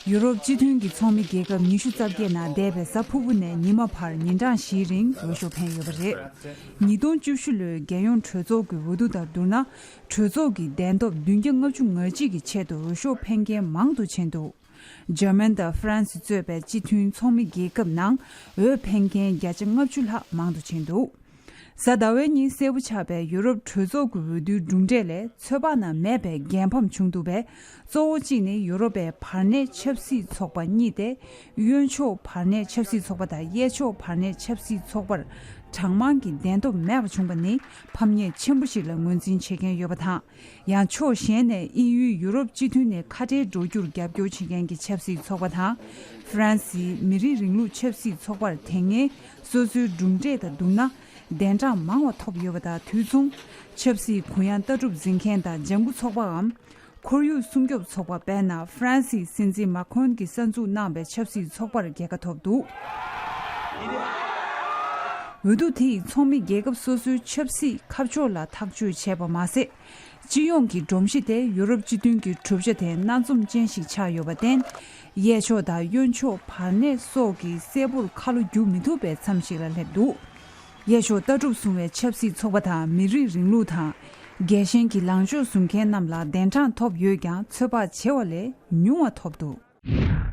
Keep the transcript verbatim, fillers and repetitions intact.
ཡུ་རོབ་སྤྱི་མཐུན་གྱི་ཚོགས་མི་རྒྱལ་ཁབ་ཉི་ཤུ་རྩ་བརྒྱད་ནང་འདས་པའི་གཟའ་ཕུར་བུ་ནས་ཉི་མ་བར་ཉིན་གྲངས་བཞིའི་རིང་འོས་ཤོག་འཕེན་ཡོད་པ་རེད། ཉིས་སྟོང་བཅུ་བཞི་ལོའི་རྒྱལ་ཡོངས་གྲོས་ཚོགས་ཀྱི་འོས་བསྡུ་དང་བསྡུར་ན། གྲོས་ཚོགས་ཀྱི་གདན་ཐོབ་བདུན་བརྒྱ་ལྔ་བཅུ་ང་གཅིག་གི་ཆེད་དུ་འོས་ཤོག་འཕེན་མཁན་མང་དུ་ཕྱིན་འདུག་འཇར་མན་དང་ཧྥ་རན་སི་གཙོས་པའི་སྤྱི་མཐུན་ཚོགས་མི་རྒྱལ་ཁབ་ནང་འོས་འཕེན་མཁན་བརྒྱ་ཆ་ལྔ་བཅུ་ལྷག་མང་དུ་ཕྱིན་འདུག་གཟའ་ཟླ་བའི་ཉིན་གསལ་པོ་ཆགས་པའི་ཡུ་རོབ་གྲོས་ཚོགས་ཀྱི་འོས་བསྡུའི་གྲུབ་འབྲས་ལས་ཚོད་དཔག་ན་མེད་པའི་རྒྱལ་ཕམ་བྱུང་འདུག་པས། གཙོ་བོ་གཅིག་ནི་ཡུ་རོབ་པའི་བར་གནས་ཆབ་སྲིད་ཚོགས་པ་གཉིས་ཏེ། གཡོན་ཕྱོགས་བར་གནས་ཆབ་སྲིད་ཚོགས་པ་དང་གཡས་ཕྱོགས་བར་གནས་ཆབ་སྲིད་ཚོགས་པར་གྲངས་མང་གི་གདན་ཐོབ་མེད་པ་བྱུང་པ་ནི་ཕམ་ཉེས་ཆེན་པོ་ཞིག་ལ་ངོས་འཛིན་བྱེད་མཁན་ཡོད་པ་དང་། ཡང་ཕྱོགས་གཞན་ནས་དབྱིན་ཡུལ་ཡུ་རོབ་སྤྱི་མཐུན་ནས་ཁ་བྲལ་འགྲོ་རྒྱུར་རྒྱབ་སྐྱོར་བྱེད་མཁན་གྱི་ཆབ་སྲིད་ཚོགས་པ་དང་། ཧྥ་རན་སིའི་མི་རིགས་རིང་ལུགས་ཆབ་སྲིད་ཚོགས་པར་དེ་སྔའི་སོ་སོའི་གྲུབ་འབྲས་དང་བསྡུར་ན། གདན་གྲངས་མང་བ་ཐོབ་ཡོད་པ་དང་། དུས་མཚུངས་ཆབ་སྲིད་གུ་ཡངས་ལྟ་གྲུབ་འཛིན་མཁན་དང་ལྗང་གུ་ཚོགས་པའམ། ཁོར་ཡུག་སྲུང་སྐྱོབ་ཚོགས་པ་དཔེར་ན་ཧྥ་རན་སིའི་སྲིད་འཛིན་མཱ་ཁོན་གྱིས་གསར་འཛུགས་གནང་བའི་ཆབ་སྲིད་ཚོགས་པར་རྒྱལ་ཁ་ཐོབ་འདུག་འོས་བསྡུ་དེ་ཡིས་ཚོགས་མི་རྒྱལ་ཁབ་སོ་སོའི་ཆབ་སྲིད་ཁ་ཕྱོགས་ལ་ཐག་གཅོད་བྱས་པ་མ་ཟད། སྤྱི་ཡོངས་ཀྱི་སྒྲོམ་གཞི་དེ་ཡུ་རོབ་སྤྱི་མཐུན་གྱི་གྲུབ་ཆ་དེ་སྣ་འཛོམས་ཅན་ཞིག་ཆགས་ཡོད་པར་བརྟེན། གཡས་ཕྱོགས་དང་གཡོན་ཕྱོགས་བར་གནས་སོགས་ཀྱིས་གསལ་པོར་ཁ་ལོ་བསྒྱུར་མི་ཐུབ་པའི་མཚམས་ཤིག་ལ་སླེབས་འདུག་གཡས་ཕྱོགས་ལྟ་གྲུབ་བཟུང་བའི་ཆབ་སྲིད་ཚོགས་པ་དང་མི་རིགས་རིང་ལུགས་དང་། རྒྱལ་ཞེན་གྱི་ལངས་ཕྱོགས་བཟུང་མཁན་རྣམས་ལ་གདན་གྲངས་ཐོབ་ཡོད་ཀྱང་ཚོད་དཔག་བྱེ་བ་ལས་ཉུང་བ་ཐོབ་འདུག